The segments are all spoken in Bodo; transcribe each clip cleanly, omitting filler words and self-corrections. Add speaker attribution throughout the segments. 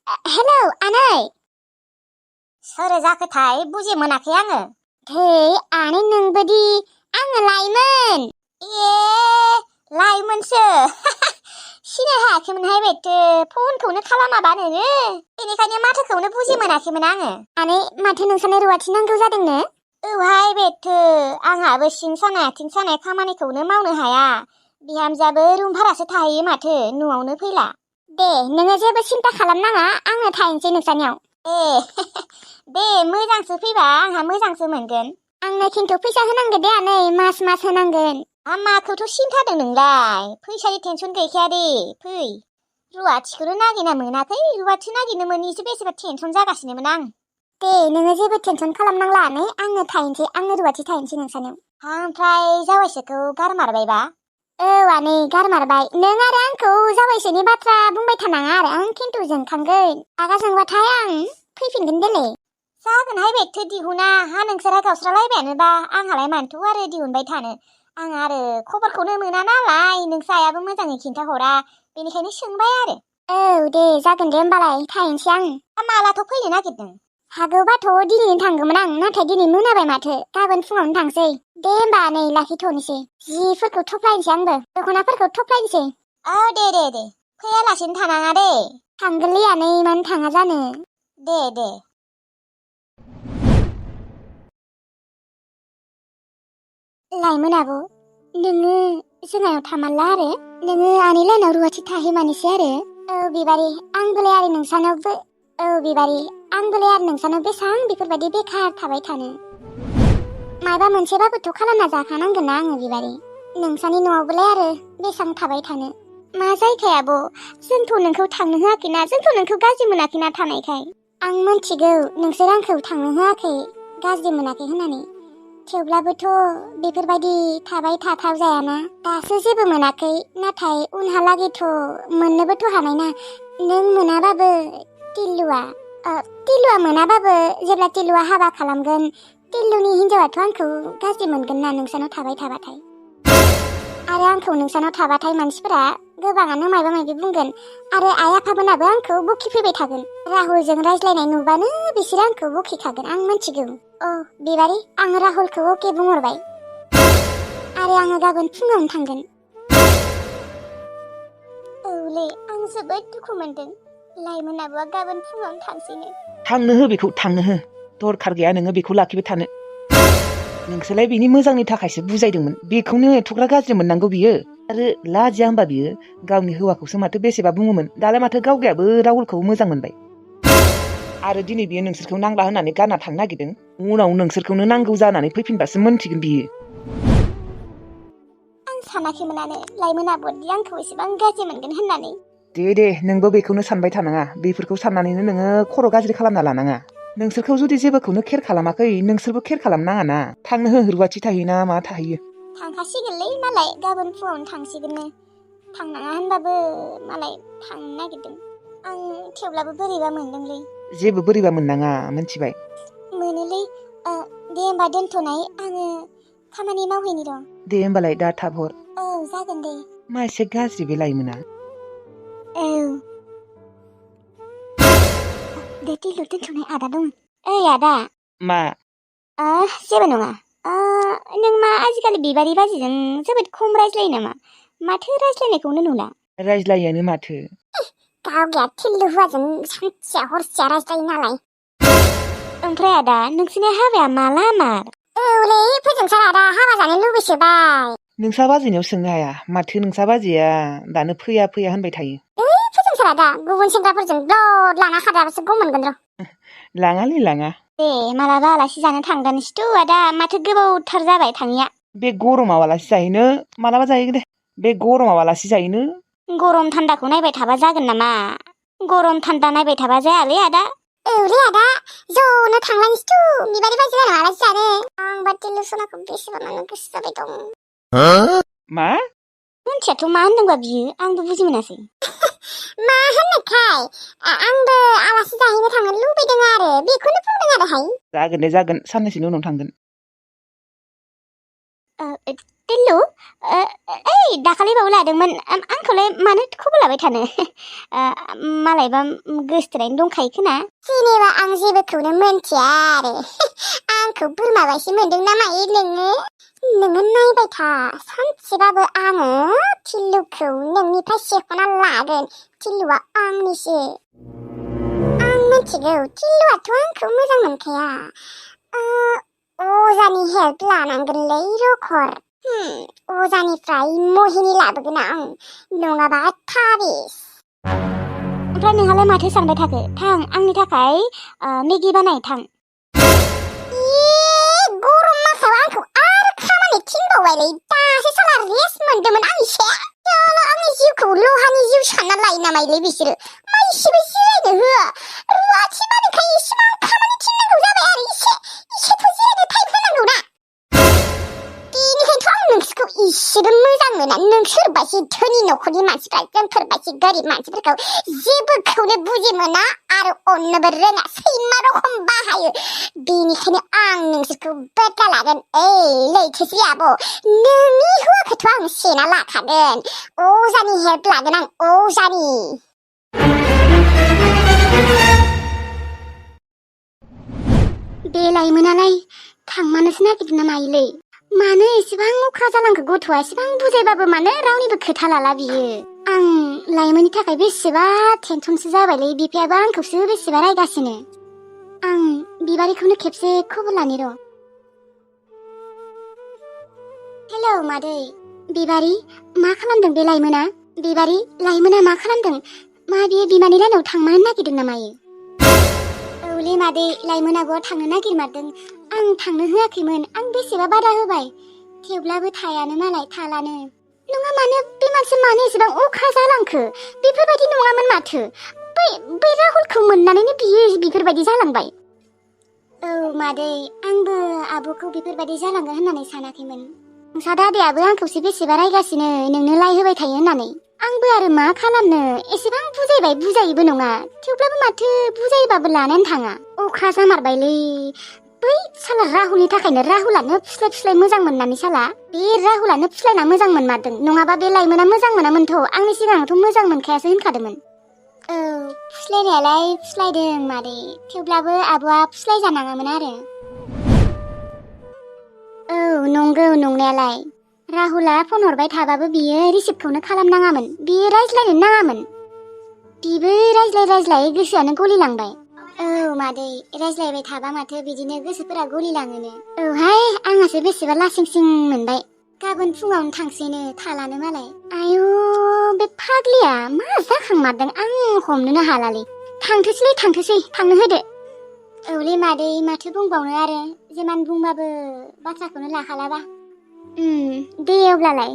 Speaker 1: हेलौ आनै
Speaker 2: सोर जाखोथाय बुजि मोनाखै आङो।
Speaker 1: धै आनै नोंबोदि आङो लाइमोन।
Speaker 2: ए लाइमोनसो सिनाय हायाखैमोनहाय बेथो फनखौनो खालामाबा नोङो बेनिखायनो माथोखौनो बुजि मोनाखैमोन आङो।
Speaker 1: आनै माथो नोंसानो रुवाथि नांगौ जादोंनो?
Speaker 2: औहाय बेथो आंहाबो सिं सानाय आथिं सानाय खामानिखौनो मावनो हाया। बिहामजोआबो रुम भारासो थाहैयो माथो न'आवनो फैला।
Speaker 1: दे नोङो जेबो सिन्था खालामनाङा आङो थाहैनोसै नोंसानियाव।
Speaker 2: ए दे मोजांसो फैबा आंहा मोजांसो मोनगोन।
Speaker 1: आंनो खिन्थु फैसा होनांगौ दे आनै मास होनांगोन।
Speaker 2: माखौथ' सिन्थादों नोंलाय फैसानि टेनसन गैखाया दे फै। रुवाथिखौनो नागिरना मोनाखै रुवाथि नागिरनो मोनिसो बेसेबा टेनसन जागासिनोमोन आं।
Speaker 1: दे नोङो जेबो टेनसन खालामनांला आनै आङो थाहैनोसै आङो रुवाथि थाहैनोसै नोंसानियाव।
Speaker 2: ओमफ्राय जावायसोखौ गारमारबायबा?
Speaker 1: औ आनै गारमारबाय। नों आरो आंखौ जावायसोनि बाथ्रा बुंबाय थानाङा आरो आं खिन्थु जोंखांगोन। रागा जोंबाथाय आं फैफिनगोन देलै।
Speaker 2: जागोनहाय बेथो दिहुना हा नोंसोरा गावस्रालायबायानोबा आंहालाय मानोथो आरो दिहुनबाय थानो। आं आरो खबरखौनो मोना नालाय नोंसा आयाबो मोजाङै खिन्थाहरा बेनिखायनो सोंबाय आरो।
Speaker 1: औ दे जागोन दे होमबालाय थाहैनोसै आं।
Speaker 2: मालाथ' फैनो नागिरदों?
Speaker 1: हागौबाथ' दिनैनो थांगौमोन आं नाथाय दिनै मोनाबाय माथो गाबोन फुङावनो थांसै। दे होमबा नै लाखिथ'नोसै जिफोरखौ थफ्लायनोसै आंबो दख'नाफोरखौ थफ्लायनोसै।
Speaker 2: औ दे फैयालासिनो थानाङा दे।
Speaker 1: थांगोनलै आनै मानो थाङा जानो।
Speaker 2: दे
Speaker 1: लाइमोन आब' नोङो जोंहानाव थामारला आरो नोङो आनै लाहानाव रुवाथि थाहैमानोसै आरो। औ बिबारि आंबोलाय आरो नोंसानाव बेसां बेफोरबायदि बेखार थाबाय थानो। माबा मोनसेबाबोथ' खालामना जाखानांगोन ना आङो बिबारि। नोंसानि न'आवबोलाय आरो बेसां थाबाय थानो। मा जायखै आब' जोंथ' नोंखौ थांनो होआखैना जोंथ' नोंखौ गाज्रि मोनाखैना थानायखाय। आं मोनथिगौ नोंसोर आंखौ थांनो होआखै गाज्रि मोनाखै होननानै। थेवब्लाबोथ' बेफोरबायदि थाबाय थाथाव जायाना। दासो जेबो मोनाखै नाथाय उनहालागैथ' मोननोबोथ' हानायना। नों मोनाबाबो टिल्लुआ मोनाबाबो जेब्ला टिल्लुआ हाबा खालामगोन टिल्लुनि हिनजावाथ' आंखौ गाज्रि मोनगोन ना नोंसानाव थाबाय थाबाथाय। आरो आंखौ नोंसानाव थाबाथाय मानसिफोरा गोबाङानो माबा माबि बुंगोन आरो आइ आफामोनाबो आंखौ बखिफैबाय थागोन। राहुलजों रायज्लायनाय नुबानो बिसोरो आंखौ बखिखागोन आं मिथिगौ। अ बिबारि आं राहुलखौ अके बुंहरबाय आरो आङो गाबोन फुङावनो थांगोन। औलै आं जोबोद दुखु मोनदों लाइमोन आब'आ गाबोन फुङावनो थांसैनो।
Speaker 3: थांनो हो बेखौ थांनो हो दरखार गैया नोङो बेखौ लाखिबाय थानो। नोंसोरलाय बिनि मोजांनि थाखायसो बुजायदोंमोन बेखौनो एथ'ग्रा गाज्रि मोननांगौ बियो। आरो लाजिया होमबा बियो गावनि हौवाखौसो माथो बेसेबा बुङोमोन दालाय माथो गावगायाबो राहुलखौ मोजां मोनबाय। आरो दिनै बियो नोंसोरखौ नांला होननानै गारना थांनो नागिरदों। उनाव नोंसोरखौनो नांगौ जानानै फैफिनबासो मोनथिगोन बियो।
Speaker 1: आं सानाखैमोनानो लाइमोन आब'दि आंखौ एसेबां गाज्रि मोनगोन होननानै।
Speaker 3: दे नोंबो बेखौनो सानबाय थानाङा बेफोरखौ साननानैनो नोङो खर' गाज्रि खालामना लानाङा। नोंसोरखौ जुदि जेबोखौनो केयार खालामाखै नोंसोरबो केयार खालामनाङा ना। थांनो हो रुवाथि थाहैना मा थाहैयो।
Speaker 1: थांखासिगोनलै मालाय गाबोन फुङावनो थांसिगोननो। थांनाङा होनबाबो मालाय थांनो नागिरदों। आं थेवब्लाबो बोरैबा मोनदोंलै।
Speaker 3: जेबो बोरैबा मोननाङा मोनथिबाय।
Speaker 1: मोनोलै दे होमबा दोनथ'नाय आङो खामानि मावहैनि र'।
Speaker 3: दे होमबालाय दा थाब हर।
Speaker 1: औ जागोन दे।
Speaker 3: मा एसे गाज्रि बे लाइमोना।
Speaker 1: औ दे टिल्लु दोनथ'नाय आदा दं। ओइ आदा।
Speaker 3: मा?
Speaker 1: जेबो नङा। नों मा आजिखालि बिबारि बाजिजों जोबोद खम रायज्लायो नामा? माथो रायज्लायनायखौनो नुला।
Speaker 3: रायज्लायोआनो माथो।
Speaker 1: गावगाया टिल्लु हौवाजों सानसेया हरसेया रायज्लायो नालाय।
Speaker 2: ओमफ्राय आदा नोंसिनि हाबाया माला मार?
Speaker 1: औलै फोजोंसार आदा हाबा जानो लुबैसोबाय।
Speaker 3: नोंसा बाजैनियाव सोंनो हाया माथो नोंसा बाजैया दानो फैया होनबाय थायो।
Speaker 1: फोजोंसार आदा गुबुन सेंग्राफोरजों ब्लद लाना खारदाबासो गम मोनगोन र'।
Speaker 3: लाङालै लाङा।
Speaker 1: दे मालाबा आलासि जानो थांगोनसोथ' आदा माथो गोबावथार जाबाय थाङिया।
Speaker 3: बे गरमाव आलासि जाहैनो मालाबा जाहैगोन दे। बे गरमाव आलासि जाहैनो।
Speaker 1: गरम थान्दाखौ नायबाय थाबा जागोन नामा? गरम थान्दा नायबाय थाबा जायालै आदा। औलै आदा ज'नो थांलायनोसैथ' बिबारि बाजि लाहानाव आलासि जानो। आंबा टिल्लु सनाखौ बेसेबा नायनो गोसो जाबाय दं।
Speaker 3: मा?
Speaker 1: मोनथियाथ' मा होनदोंबा बियो आंबो बुजि मोनासै। मा होननायखाय आंबो आलासि जाहैनो थांनो लुबैदों आरो बेखौनो बुंदों आरोहाय।
Speaker 3: जागोन दे जागोन साननैसोनि उनाव थांगोन।
Speaker 2: टिल्लु ओइ दाखालि बावै लादोंमोन आंखौलाय मानो खबर लाबाय थानो मालायबा गोसोथोनायनो दंखायो खोना
Speaker 1: जेनेबा आं जेबोखौनो मोनथिया आरो आंखौ बोरमा बायसो मोनदों ना मायो नोङो नायबाय था सानसेबाबो आङो टिल्लुखौ नोंनिफ्राय सेख'ना लागोन टिल्लुआ आंनिसो आं मिथिगौ टिल्लुआथ' आंखौ मोजां मोनखाया अजानि हेल्प लानांगोनलै रखर अजानिफ्राय महिनी लाबोगोन आं नङाबा थाबिस
Speaker 2: ओमफ्राय नोंहालाय माथो सानबाय थाखो थां आंनि थाखाय मेगि बानाय थां
Speaker 1: गरम मासाव आंखौ आरो खामानि थिनबावबायलै दासो साला रेस्ट मोनदोंमोन आं एसे आंनि जिउखौ लहानि जिउ सानना लायो नामालै बिसोरो मा इसेबो जिरायनो होआ रुवाथि मालिकखाय इसेबां खामानि थिननांगौ जाबाय आरो इसेथ' जिरायनो टाइम होनांगौ ना बेनिखायनोथ' आं नोंसोरखौ इसेबो मोजां मोना नोंसोर बायदि धोनि न'खरनि मानसिफ्रा जोंफोर बायदि गोरिब मानसिफोरखौ जेबोखौनो बुजि मोना आरो अननोबो रोङा सैमा रखम बाहायो बेनिखायनो आं नोंसोरखौ बदला लागोन लैथोसि आब' नोंनि हौवाखौथ' आं सेना लाखागोन अजानि हेल्प लागोन आं अजानि
Speaker 2: बे लाइमोनालाय थांमानोसो नागिरदों ना मायोलै मानो एसेबां अख्रा जालांखो गथ'आ एसेबां बुजायबाबो मानो रावनिबो खोथा लाला बियो आं लाइमोननि थाखाय बेसेबा टेनसनसो जाबायलै बिफायाबो आंखौसो बेसेबा रायगासिनो आं बिबारिखौनो खेबसे खबर लानि र' हेलौ मादै बिबारि मा खालामदों बे लाइमोना बिबारि लाइमोना मा खालामदों मा बियो बिमानि लानाव थांमानो नागिरदों ना मायो औलै मादै लाइमोनाबो थांनो नागिरमारदों आं थांनो होआखैमोन आं बेसेबा बादा होबाय थेवब्लाबो थायानो मालाय थालानो नङा मानो बे मानसिया मानो एसेबां अख्रा जालांखो बेफोरबायदि नङामोन माथो बै राहुलखौ मोननानैनो बियो बेफोरबायदि जालांबाय औ मादै आंबो आब'खौ बेफोरबायदि जालांगोन होननानै सानाखैमोन नोंसा दादायाबो आंखौसो बेसेबा रायगासिनो नोंनो लाय होबाय थायो होननानै आंबो आरो मा खालामनो एसेबां बुजायबाय बुजायोबो नङा थेवब्लाबो माथो बुजायबाबो लानानै थाङा अख्रा जामारबायलै बै साला राहुलनि थाखायनो राहुलानो फुस्लाय मोजां मोननानै साला बे राहुलानो फुस्लायना मोजां मोनमारदों नङाबा बे लाइमोना मोजां मोनामोनथ' आंनि सिगाङावथ' मोजां मोनखायासो होनखादोंमोन औ फुस्लायनायालाय फुस्लायदों मादै थेवब्लाबो आब'आ फुस्लाय जानाङामोन आरो औ नंगौ नंनायालाय राहुला फन हरबाय थाबाबो बियो रिसिभखौनो खालामनाङामोन बियो रायज्लायनो नाङामोन बिबो रायज्लाय गोसोआनो गलिलांबाय औ मादै रायज्लायबाय थाबा माथो बिदिनो गोसोफोरा गलिलाङोनो औहाय आंहासो बेसेबा लासिंसिं मोनबाय गाबोन फुङावनो थांसैनो थालानो मालाय आयु बे फाग्लिया मा जाखांमारदों आं हमनोनो हालालै थांथोसै थांनो होदो औलै मादै माथो बुंबावनो आरो जेमान बुंबाबो बाथ्राखौनो लाखालाबा दे अब्लालाय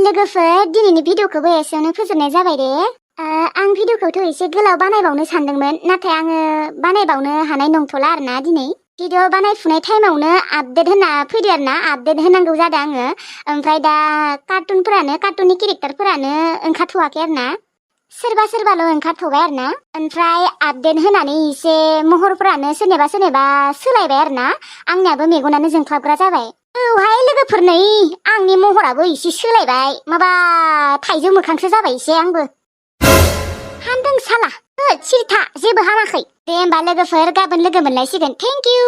Speaker 2: लोगोफोर दिनैनि भिडिअखौबो एसेयावनो फोजोबनाय जाबाय दे आं भिडिअखौथ' एसे गोलाव बानायबावनो सानदोंमोन नाथाय आङो बानायबावनो हानाय नंथ'ला आरोना दिनै भिडिअ बानायफुनाय टाइमावनो आपडेट होना फैदो आरोना आपडेट होनांगौ जादों आङो ओमफ्राय दा कार्टुननि केरेक्टारफोरानो ओंखारथ'वाखै आरोना सोरबाल' ओंखारथ'बाय आरोना ओमफ्राय आपडेट होनानै एसे महरफोरानो सोरनिबा सोलायबाय आरोना आंनियाबो मेगनानो जोंख्लाबग्रा जाबाय औहाय लोगोफोर नै आंनि महराबो एसे सोलायबाय माबा थाइजौ मोखांसो जाबाय एसे आंबो हामदों साला सिरिथा जेबो हामाखै दे होमबा लोगोफोर गाबोन लोगो मोनलायसिगोन थेंक इउ